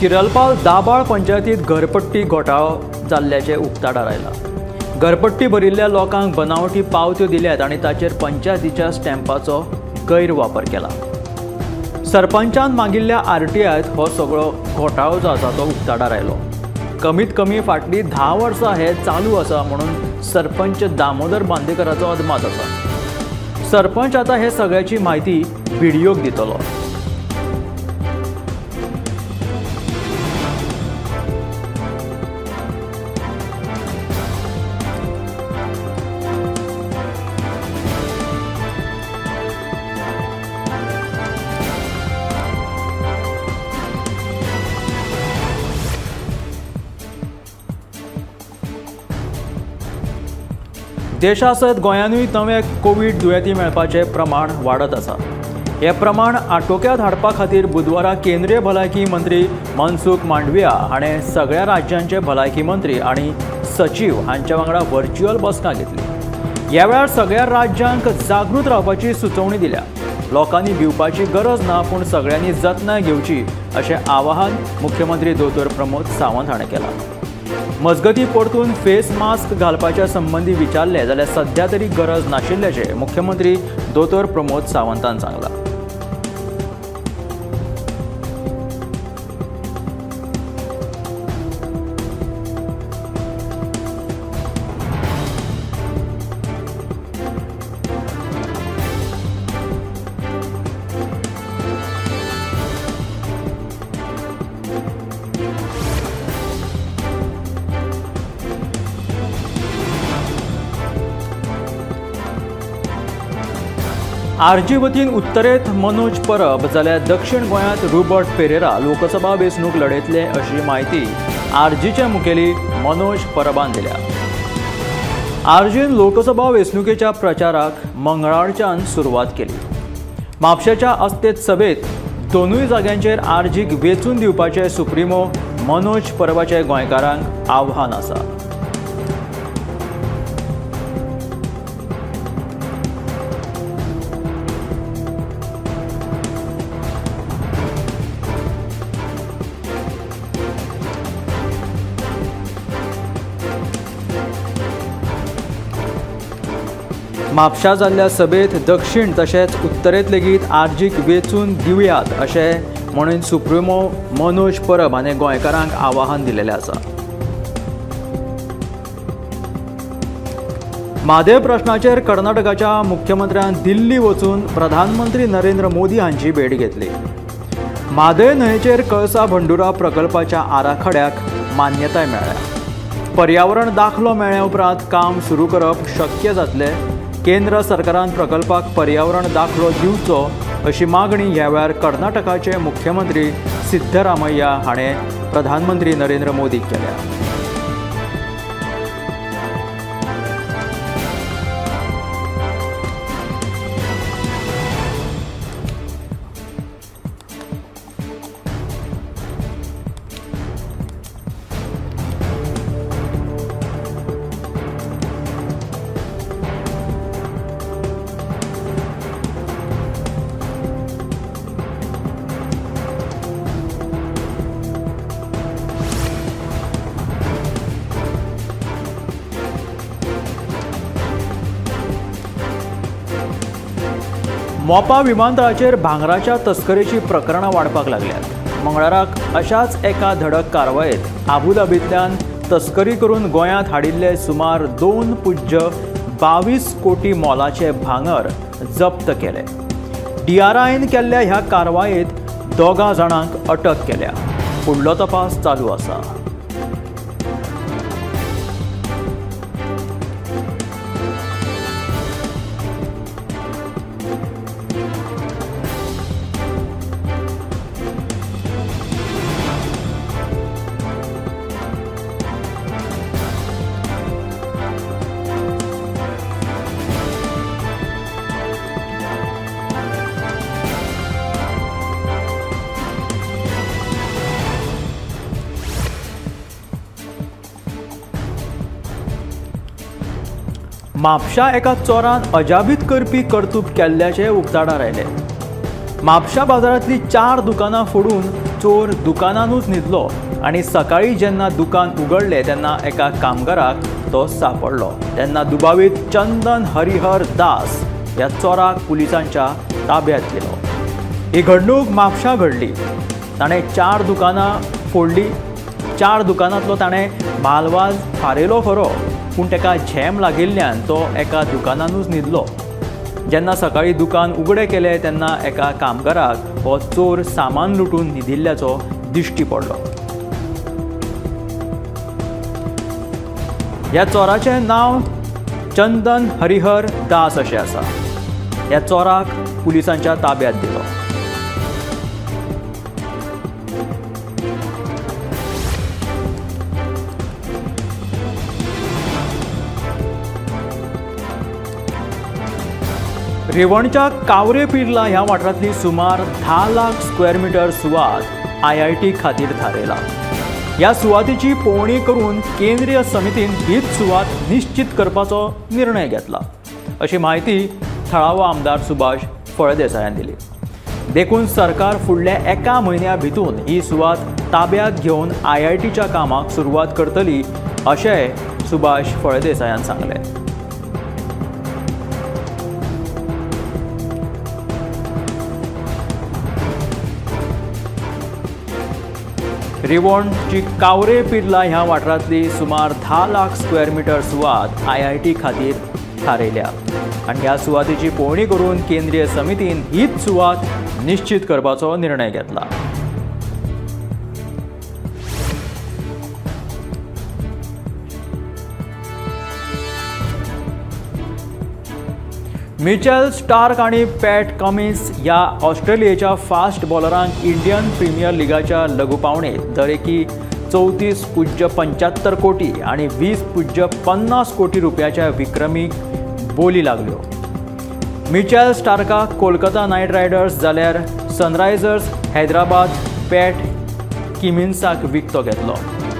किरलपाल दाबाळ पंचायतीत घरपट्टी घोटाळो जाल्ल्याचें उक्ताडार आयला. घरपट्टी भरिल्ल्या लोकांक बनावटी पावत्यो दिल्यात आनी ताचेर पंचायतीच्या स्टॅम्पाचो गैरवापर केला. सरपंचान मागिल्ल्या आरटीआयत हो सगळो घोटाळो जो आसा तो उक्ताडार आयलो. कमीत कमी फाटलीं 10 वर्सां हे चालू आसा म्हणून सरपंच दामोदर बांदेकराचो अदमास आसा. सरपंच आतां हे सगळ्याची म्हायती बीडीओक दितलो. देशा सयत गोंयानूय नवे कोवीड दुयेंती मेळपाचें प्रमाण वाडत आसा. हें प्रमाण आटोक्यांत हाडपा खातीर बुधवारा केंद्रीय भलायकी मंत्री मनसुख मांडविया हाणें सगळ्या राज्यांचे भलायकी मंत्री आनी सचीव हांच्या वांगडा व्हर्च्युअल बसका घेतली. ह्या वेळार सगळ्या राज्यांक जागृत रावपाची सुचोवणी दिल्या. लोकांनी भिवपाची गरज ना, पूण सगळ्यांनी जतनाय घेवची अशें आवाहन मुख्यमंत्री दोतोर प्रमोद सावंत हाणें केलां. मजगती परतून फेस मास्क घालपाच्या संबंदी विचारले जाल्यार सध्या तरी गरज नाशिल्ल्याचें मुख्यमंत्री दोतोर प्रमोद सावंतान सांगलां. आरजी वतीन उत्तरेत मनोज परब जाल्यार दक्षिण गोंयांत रुबर्ट पेरेरा लोकसभा वेंचणूक लढयतले अशी म्हायती आरजीचे मुखेली मनोज परबान दिल्या. आरजीन लोकसभा वेंचणुकेच्या प्रचाराक मंगळारच्यान सुरवात केली. म्हापशेच्या अस्तेत सभेत दोनूय जाग्यांचेर आरजीक वेंचून दिवपाचे सुप्रिमो मनोज परबाचे गोंयकारांक आव्हान आसा. म्हापशा जाल्ल्या सभेत दक्षिण तशेंच उत्तरेंत लेगीत आरजीक वेंचून दिवयात अशें म्हणून सुप्रिमो मनोज परब हाणें गोंयकारांक आवाहन दिलेलें आसा. म्हादय प्रश्नाचेर कर्नाटकाच्या मुख्यमंत्र्यान दिल्ली वचून प्रधानमंत्री नरेंद्र मोदी हांची भेट घेतली. म्हादय न्हंयेचेर कळसा भंडुरा प्रकल्पाच्या आराखड्याक मान्यताय मेळ्ळ्या. पर्यावरण दाखलो मेळ्ळ्या उपरांत काम सुरू करप शक्य जातलें. केंद्र सरकारान प्रकल्पाक पर्यावरण दाखलो दिवचो अशी मागणी ह्या वेळार कर्नाटकाचे मुख्यमंत्री सिद्धरामय्या हाणें प्रधानमंत्री नरेंद्र मोदीक केल्या. मोपा विमानतळाचेर भांगराच्या तस्करीची प्रकरणां वाडपाक लागल्यात. मंगळाराक अशाच एका धडक कारवायेत आबुधाबींतल्यान तस्करी करून गोंयांत हाडिल्ले सुमार 2.22 कोटी मोलाचे भांगर जप्त केले. डीआरआयन केल्ल्या ह्या कारवायेत 2 जाणांक अटक केल्या. फुडलो तपास चालू आसा. म्हापशा एका चोरान अजाबीत करपी कर्तूब केल्ल्याचें उक्ताडार आयलें. म्हापशा बाजारांतली 4 दुकानां फोडून चोर दुकानानूच न्हिदलो आनी सकाळीं जेन्ना दुकान उगडलें तेन्ना एका कामगाराक तो सापडलो। तेन्ना दुबावीत चंदन हरिहर दास ह्या चोराक पुलिसांच्या ताब्यात दिलो। ही घडणूक म्हापशा घडली। ताणें 4 दुकानां फोडली। 4 दुकानांतलो ताणें म्हालवाज फारयलो खरो, पूण ताका झेम लागिल्ल्यान तो एका दुकानानूच न्हिदलो। जेन्ना सकाळीं दुकान उगडें केलें तेन्ना एका कामगाराक हो चोर सामान लुटून न्हिदिल्ल्याचो दिश्टी पडलो। ह्या चोराचें नांव चंदन हरिहर दास अशें आसा। ह्या चोराक पुलिसांच्या ताब्यात दिलो। रिवणच्या कावरे पिर्ला ह्या वाठारांतली सुमार 10 लाख स्क्वेअर मिटर सुवात IIT खातीर थारयला। ह्या सुवातेची पळोवणी करून केंद्रीय समितीन हीच सुवात निश्चित करपाचो निर्णय घेतला, अशी म्हायती थळावो आमदार सुभाष फळदेसायान दिली। देखून सरकार फुडल्या 1 म्हयन्या भितून ही सुवात ताब्यात घेवन IITच्या कामाक सुरवात करतली, अशें सुभाष फळदेसायान सांगलें। रिवणची कावरे पिर्ला ह्या वाठारांतली सुमार 10 लाख स्क्वेअर मिटर सुवात IIT खातीर थारयल्या आनी ह्या सुवातेची पळोवणी करून केंद्रीय समितीन हीच सुवात निश्चित करपाचो निर्णय घेतला। मिचेल स्टार्क आनी पॅट कमिन्स ह्या ऑस्ट्रेलियेच्या फास्ट बॉलरांक इंडियन प्रिमियर लिगाच्या लघु पावणेंत दरेकी 34.75 कोटी आनी 20.50 कोटी रुपयाच्या विक्रमी बोली लागल्यो। मिचेल स्टार्काक कोलकाता नायट रायडर्स जाल्यार सनरायझर्स हैदराबाद पॅट किमिन्साक विकतो घेतलो।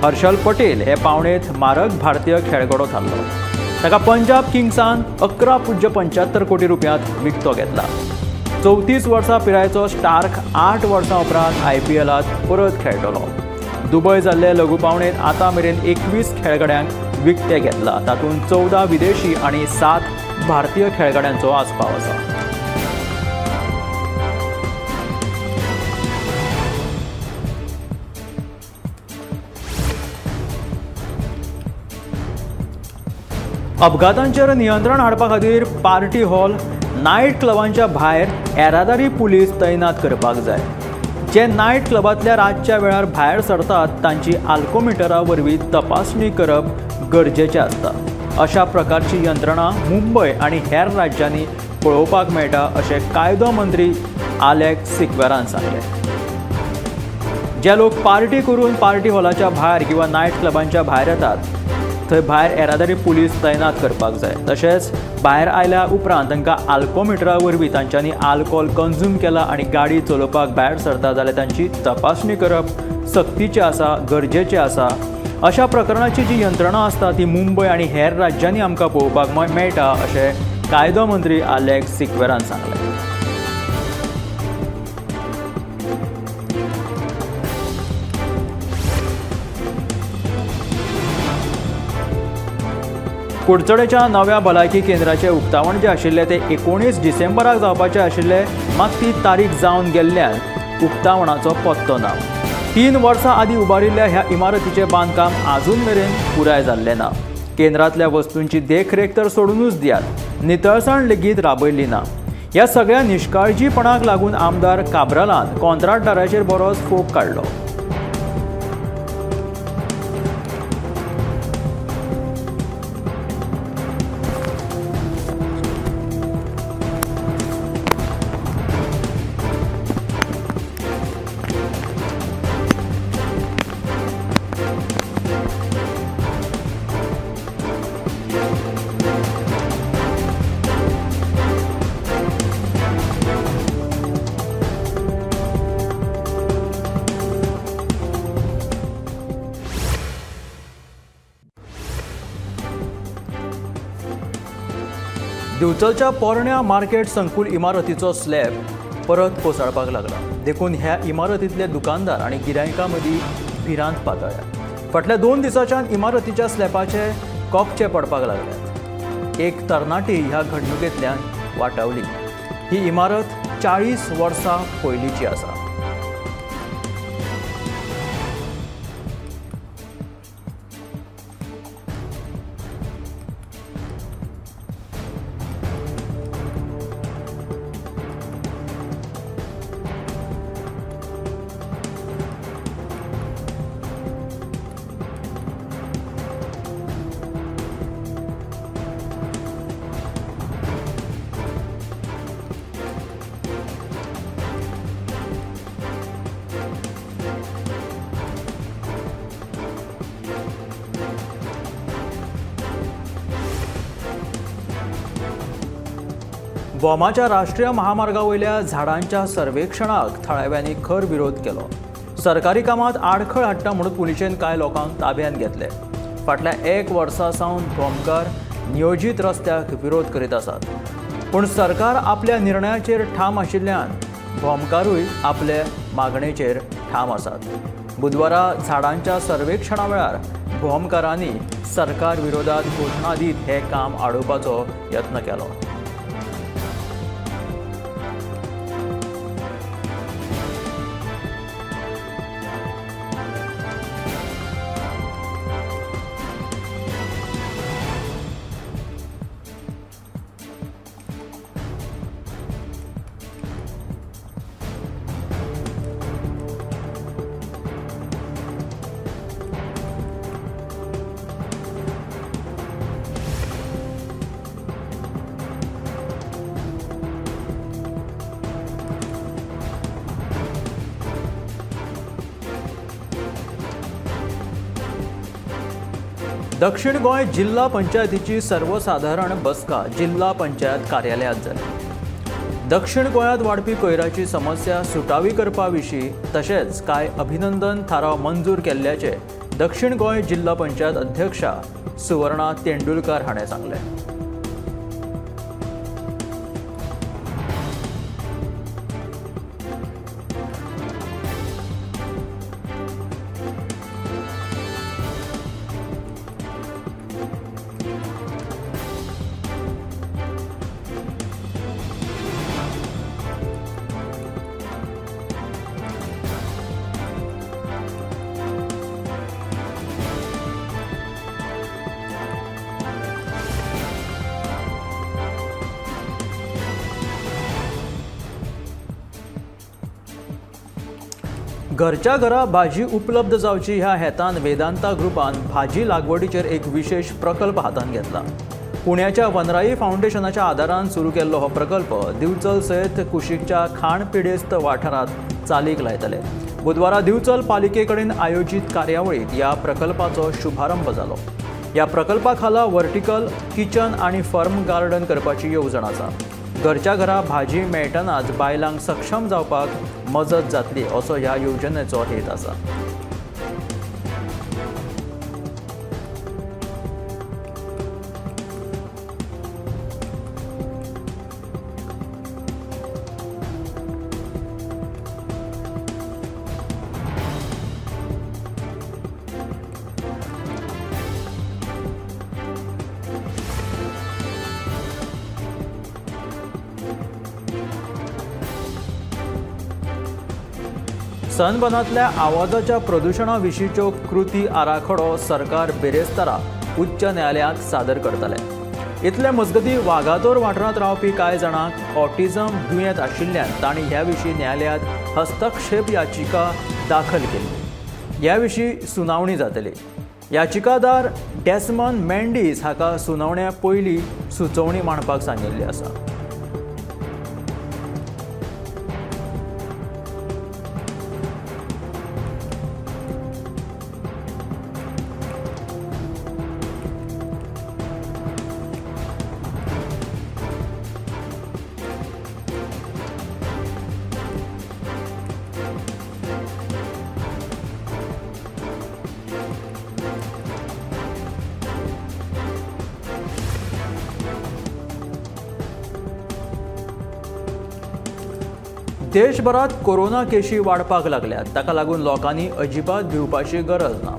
हर्षल पटेल हे पावणेंत मारक भारतीय खेळगडो थारलो। ताका पंजाब किंग्सान 11.75 कोटी रुपयांत विकतो घेतला। 34 वर्सां पिरायेचो स्टार्क 8 वर्सां उपरांत IPLांत परत खेळटलो। दुबय जाल्ले लघु पावणेंत आतां मेरेन 21 खेळगड्यांक विकते घेतला। तातूंत 14 विदेशी आनी 7 भारतीय खेळगड्यांचो आस्पाव आसा। अपघातांचेर नियंत्रण हाडपा खातीर पार्टी हॉल, नायट क्लबांच्या भायर येरादारी पुलीस तैनात करपाक जाय। जे नायट क्लबांतल्या रातच्या वेळार भायर सरतात तांची आल्कोमिटरा वरवीं तपासणी करप गरजेचें आसता। अशा प्रकारची यंत्रणा मुंबय आनी हेर राज्यांनी पळोवपाक मेळटा, अशें कायदो मंत्री आलेक्स सिक्वेरान सांगलें। जे लोक पार्टी करून पार्टी हॉलाच्या भायर किंवा नायट क्लबांच्या भायर येतात थंय भायर येरादारी पुलीस तैनात करपाक जाय। तशेंच भायर आयल्या उपरांत तांकां आल्कोमिटरा वरवीं तांच्यांनी आल्कोहोल कंज्यूम केला आनी गाडी चलोवपाक भायर सरता जाल्यार तांची तपासणी करप सक्तीचें आसा, गरजेचें आसा। अशा प्रकरणाची जी यंत्रणा आसता ती मुंबय आनी हेर राज्यांनी आमकां पळोवपाक मेळटा, अशें कायदो मंत्री आलेक्स सिक्वेरान सांगलें। कुडचडेच्या नव्या भलायकी केंद्राचें उक्तावण जें आशिल्लें तें 19 डिसेंबराक जावपाचें आशिल्लें, मात ती तारीख जावन गेल्ल्यान उक्तावणाचो पत्तो ना। 3 वर्सां आदीं उबारिल्ल्या ह्या इमारतीचें बांदकाम आजून मेरेन पुराय जाल्लें ना। केंद्रांतल्या वस्तूंची देखरेख तर सोडूनच दियात, नितळसाण लेगीत राबयल्ली ना। ह्या सगळ्या निश्काळजीपणाक लागून आमदार काब्रालान कॉन्त्राटदाराचेर बरोच फोग काडलो। दिवचलच्या पोरण्या मार्केट संकुल इमारतीचो स्लॅब परत कोसळपाक लागला. देखून ह्या इमारतींतले दुकानदार आनी गिरायकां मदीं भिरांत पातळ्ळ्या. फाटल्या 2 दिसांच्यान इमारतीच्या स्लॅपाचे कोपचे पडपाक लागल्यात. एक तरणाटी ह्या घडणुकेंतल्यान वाटावली. ही इमारत 40 वर्सां पयलींची आसा. भोमाच्या राष्ट्रीय महामार्गा वयल्या झाडांच्या सर्वेक्षणाक थळाव्यांनी खर विरोध केलो. सरकारी कामांत आडखळ हाडटा म्हणून पुलिशेन कांय लोकांक ताब्यांत घेतले. फाटल्या 1 वर्सा सावन भोमकार नियोजीत रस्त्याक विरोध करीत आसात, पूण सरकार आपल्या निर्णयाचेर ठाम आशिल्ल्यान भोमकारूय आपले मागणेचेर ठाम आसात. बुधवारा झाडांच्या सर्वेक्षणा वेळार भोमकारांनी सरकार विरोधात घोशणा दीत हें काम आडोवपाचो यत्न केलो. दक्षिण गोंय जिल्हा पंचायतीची सर्वसाधारण बसका जिल्हा पंचायत कार्यालयात जाली. दक्षिण गोंयांत वाडपी कोयराची समस्या सुटावी करपा विशीं तशेंच कांय अभिनंदन थाराव मंजूर केल्ल्याचे दक्षिण गोंय जिल्हा पंचायत अध्यक्षा सुवर्णा तेंडुलकर हाणें सांगलें. घरच्या घरा भाजी उपलब्ध जावची ह्या हेतान वेदांता ग्रुपान भाजी लागवडीचेर एक विशेष प्रकल्प हातांत घेतला. पुण्याच्या वनराई फावंडेशनाच्या आदारान सुरू केल्लो हो प्रकल्प दिवचल सयत कुशीकच्या खाण पिडेस्त वाठारांत चालीक लायतले. बुधवारा दिवचल पालिके कडेन आयोजीत कार्यावळींत ह्या प्रकल्पाचो शुभारंभ जालो. ह्या प्रकल्पा खाला वर्टिकल किचन आनी फर्म गार्डन करपाची येवजण आसा. घरच्या घरा भाजी मेळटनाच बायलांक सक्षम जावपाक मजत जातली असो ह्या येवजणेचो हेत आसा. सनबनांतल्या आवाजाच्या प्रदुशणा विशींच्यो कृती आराखडो सरकार बिरेस्तारा उच्च न्यायालयांत सादर करतले. इतले मजगतीं वागातोर वाठारांत रावपी कांय जाणांक ऑटिझम दुयेंत आशिल्ल्यान तांणी ह्या विशीं न्यायालयांत हस्तक्षेप याचिका दाखल केल्ली. ह्या विशीं सुनावणी जातली. याचिकादार डेस्मन मेंडीस हाका सुनावण्या पयलीं सुचोवणी मांडपाक सांगिल्ली आसा. देशभरात कोरोना केशी वाडपाक लागल्यात, ताका लागून लोकांनी अजिबात भिवपाची गरज ना।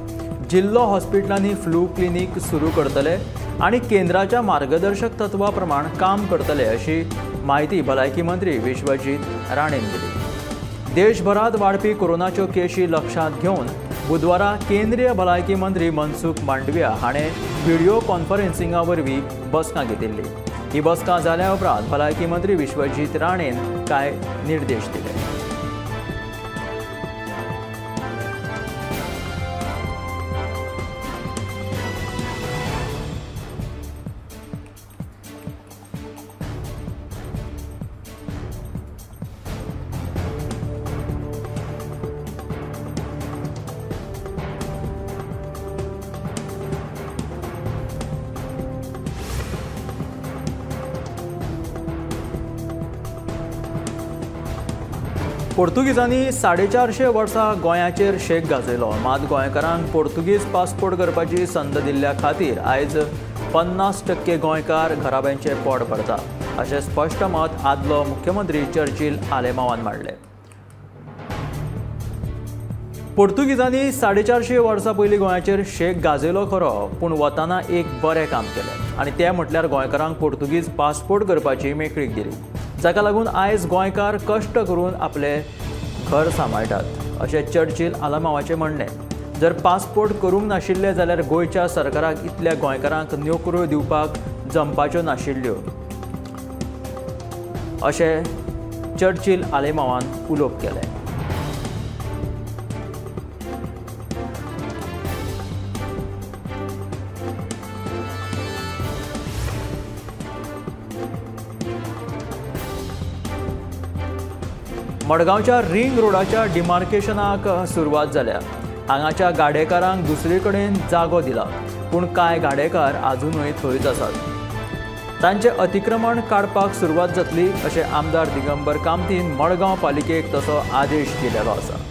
जिल्लो हॉस्पिटलांनी फ्लू क्लिनीक सुरू करतले आनी केंद्राच्या मार्गदर्शक तत्वा प्रमाण काम करतले अशी म्हायती भलायकी मंत्री विश्वजीत राणेन दिली। देशभरात वाडपी कोरोनाच्यो केशी लक्षांत घेवन बुधवारा केंद्रीय भलायकी मंत्री मनसुख मांडविया हाणें व्हिडियो कॉन्फरन्सिंगा वरवीं बसका घेतिल्ली। ही बसका जाल्या उपरांत भलायकी मंत्री विश्वजीत राणेन कांय निर्देश दिले। पोर्तुगीजांनी 450 वर्सां गोंयाचेर शेक गाजयलो, मात गोंयकारांक पोर्तुगीज पासपोर्ट करपाची संद दिल्ल्या खातीर आयज 50% गोंयकार घराब्यांचे पोट भरता अशें स्पश्ट मत आदलो मुख्यमंत्री चर्चिल आलेमावान मांडलें। पोर्तुगीजांनी 450 वर्सां पयलीं गोंयाचेर शेक गाजयलो खरो, पूण वताना एक बरें काम केलें आनी तें म्हटल्यार गोंयकारांक पोर्तुगीज पासपोर्ट करपाची मेकळीक दिली, जाका लागून आयज गोंयकार कश्ट करून आपले घर सांबाळटात अशें चर्चिल आलेमावाचें म्हणणें। जर पासपोर्ट करूंक नाशिल्ले जाल्यार गोंयच्या सरकाराक इतल्या गोंयकारांक नोकऱ्यो दिवपाक जमपाच्यो नाशिल्ल्यो अशें चर्चिल आलेमावान उलोवप केलें। मडगांवच्या रिंग रोडाच्या डिमार्केशनाक सुरवात जाल्या। हांगाच्या गाडेकारांक दुसरे कडेन जागो दिला, पूण कांय गाडेकार आजुनूय थंयच आसात। तांचे अतिक्रमण काडपाक सुरवात जातली अशें आमदार दिगंबर कामतीन मडगांव पालिकेक तसो आदेश दिलेलो आसा।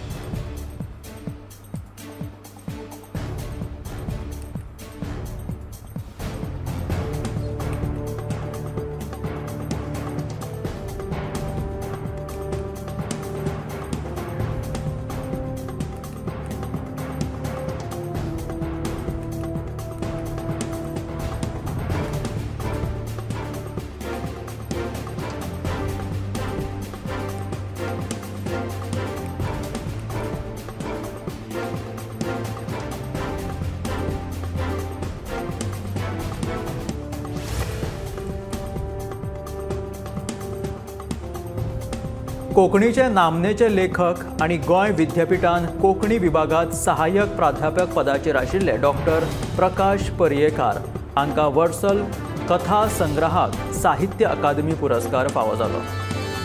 कोंकणीचे नामनेचे लेखक आनी गोंय विद्यापीठान कोंकणी विभागात सहाय्यक प्राध्यापक पदाचेर आशिल्ले डॉक्टर प्रकाश पर्येकार हांकां वर्सल कथा संग्रहाक साहित्य अकादमी पुरस्कार फावो जालो।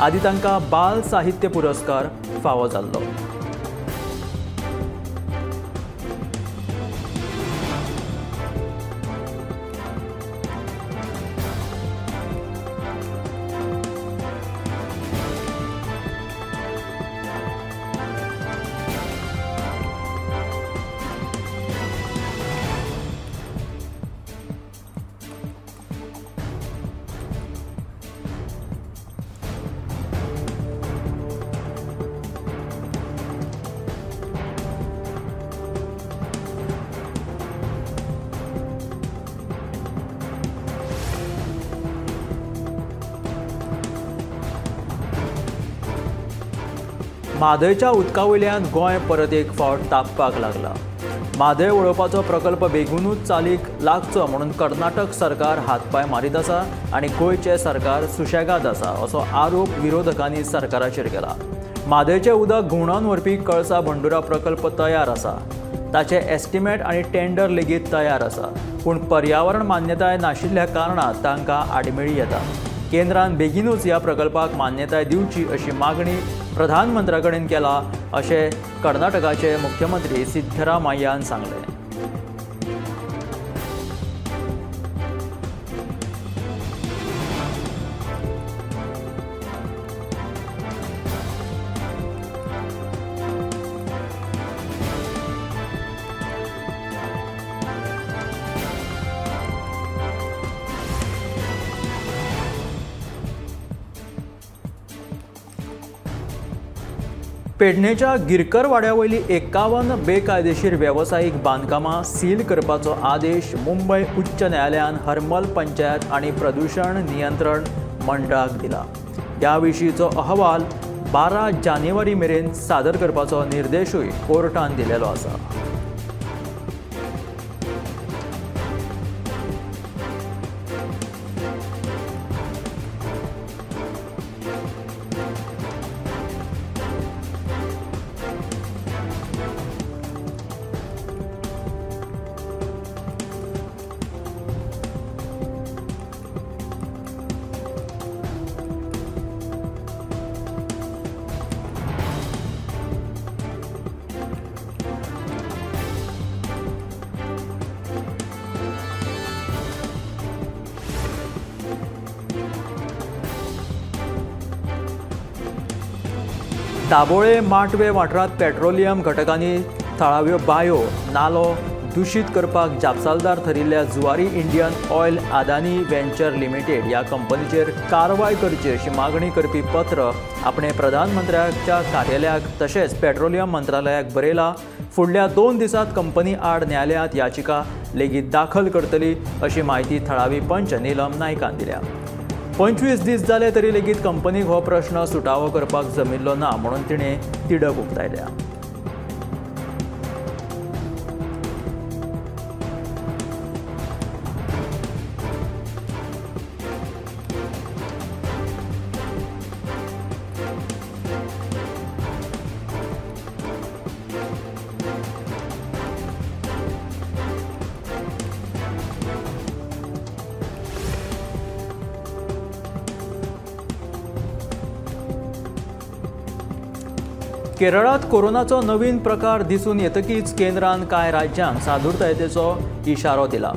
आदी तांकां बाल साहित्य पुरस्कार फावो जाल्लो। म्हादयच्या उदका वयल्यान गोंय परत एक फावट तापपाक लागला। म्हादय उडोवपाचो प्रकल्प बेगीनूच चालीक लागचो म्हणून कर्नाटक सरकार हातपाय मारीत आसा आनी गोंयचें सरकार सुशेगाद आसा असो आरोप विरोधकांनी सरकाराचेर केला। म्हादयचें उदक घुंवडावन व्हरपी कळसा भंडुरा प्रकल्प तयार आसा, ताचें एस्टिमेट आनी टेंडर लेगीत तयार आसा, पूण पर्यावरण मान्यताय नाशिल्ल्या कारणान तांकां आडमेळी येता। केंद्रान बेगीनूच ह्या प्रकल्पाक मान्यताय दिवची अशी मागणी प्रधानमंत्र्या कडेन केला अशें कर्नाटकाचे मुख्यमंत्री सिद्धरामय्यान सांगलें। पेडणेच्या गिरकरवाड्यावयली 51 बेकायदेशीर वेवसायीक बांदकामां सील करपाचो आदेश मुंबय उच्च न्यायालयान हरमल पंचायत आनी प्रदूषण नियंत्रण मंडळाक दिला. ह्या विशींचो अहवाल 12 जानेवारी मेरेन सादर करपाचो निर्देशूय कोर्टान दिलेलो आसा. दाबोळे माटवे वाठारांत पेट्रोलियम घटकांनी थळाव्यो बायो नालो दुशीत करपाक जापसालदार थरिल्ल्या Zuari Indian Oil Adani Venture Limited ह्या कंपनीचेर कारवाय करची अशी मागणी करपी पत्र आपणे प्रधानमंत्र्याच्या कार्यालयाक तशेंच पेट्रोलियम मंत्रालयाक बरयला. फुडल्या 2 दिसांत कंपनी आड न्यायालयांत याचिका लेगीत दाखल करतली अशी म्हायती थळावी पंच नीलम नायकान दिल्या. 25 दीस जाले तरी लेगीत कंपनीक हो प्रश्न सुटावो करपाक जमिल्लो ना म्हणून तिणें तिडक उक्तायल्या. केरळात कोरोनाचो नवीन प्रकार दिसून येतकीच केंद्रान कांय राज्यांक सादूरतायेचो इशारो दिला.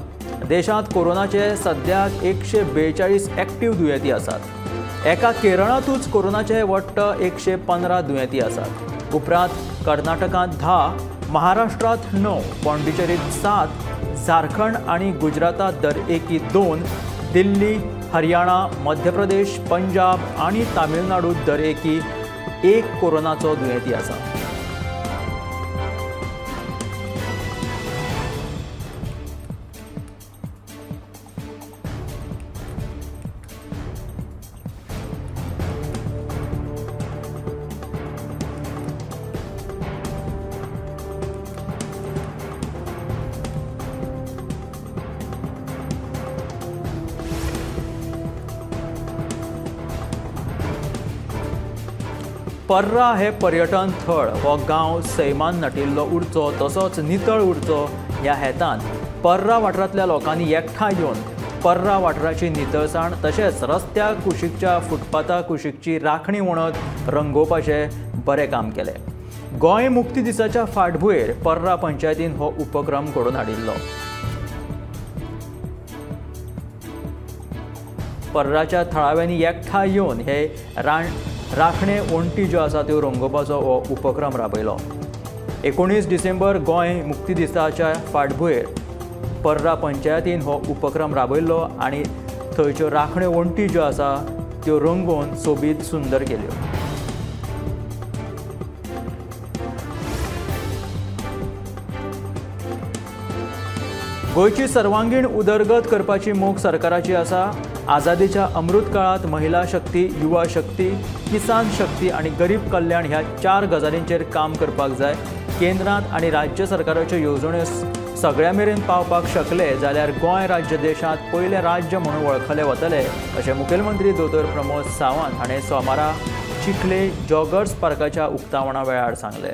देशांत कोरोनाचे सद्याक 142 एक्टिव्ह दुयेंती आसात. एका केरळांतूच कोरोनाचे वट्ट 115 दुयेंती आसात. उपरांत कर्नाटकांत 10, महाराष्ट्रांत 9, पॉंडिचेरीत 7, झारखंड आनी गुजरातांत दरेकी 2, दिल्ली, हरियाणा, मध्य प्रदेश, पंजाब आनी तामिळनाडूत दरेकी 1 कोरोनाचो दुयेंती आसा. पर्रा हे पर्यटन थळ हो गांव सैमान नटिल्लो उरचो तसोच नितळ उरचो ह्या हेतान पर्रा वाठारांतल्या लोकांनी एकठांय येवन पर्रा वाठाराची नितळसाण तशेंच रस्त्या कुशीकच्या फुटपाथा कुशीकची राखणी वणत रंगोवपाचें बरें काम केलें. गोंय मुक्ती दिसाच्या फाटभुंयेर पर्रा पंचायतीन हो उपक्रम घडोवन हाडिल्लो. पर्राच्या थळाव्यांनी एकठांय येवन हे राखणे वण्टी ज्यो आसा त्यो रंगोवपाचो हो उपक्रम राबयलो. 19 डिसेंबर गोंय मुक्ती दिसाच्या फाटभुंयेर पर्रा पंचायतीन हो उपक्रम राबयल्लो आनी थंयच्यो राखण्यो वण्टी ज्यो आसा त्यो रंगोवन सोबीत सुंदर केल्यो. गोंयची सर्वांगीण उदरगत करपाची मोख सरकाराची आसा. आझादीच्या अमृत काळात महिला शक्ती, युवा शक्ती, किसान शक्ती आनी गरीब कल्याण ह्या 4 गजालींचेर काम करपाक जाय. केंद्रांत आनी राज्य सरकाराच्यो येवजण्यो सगळ्या मेरेन पावपाक शकले जाल्यार गोंय राज्य देशांत पयलें राज्य म्हणून वळखले वतले अशें मुखेलमंत्री दोतोर प्रमोद सावंत हाणें सोमारा चिखले जॉगर्स पार्काच्या उक्तावणा वेळार सांगलें.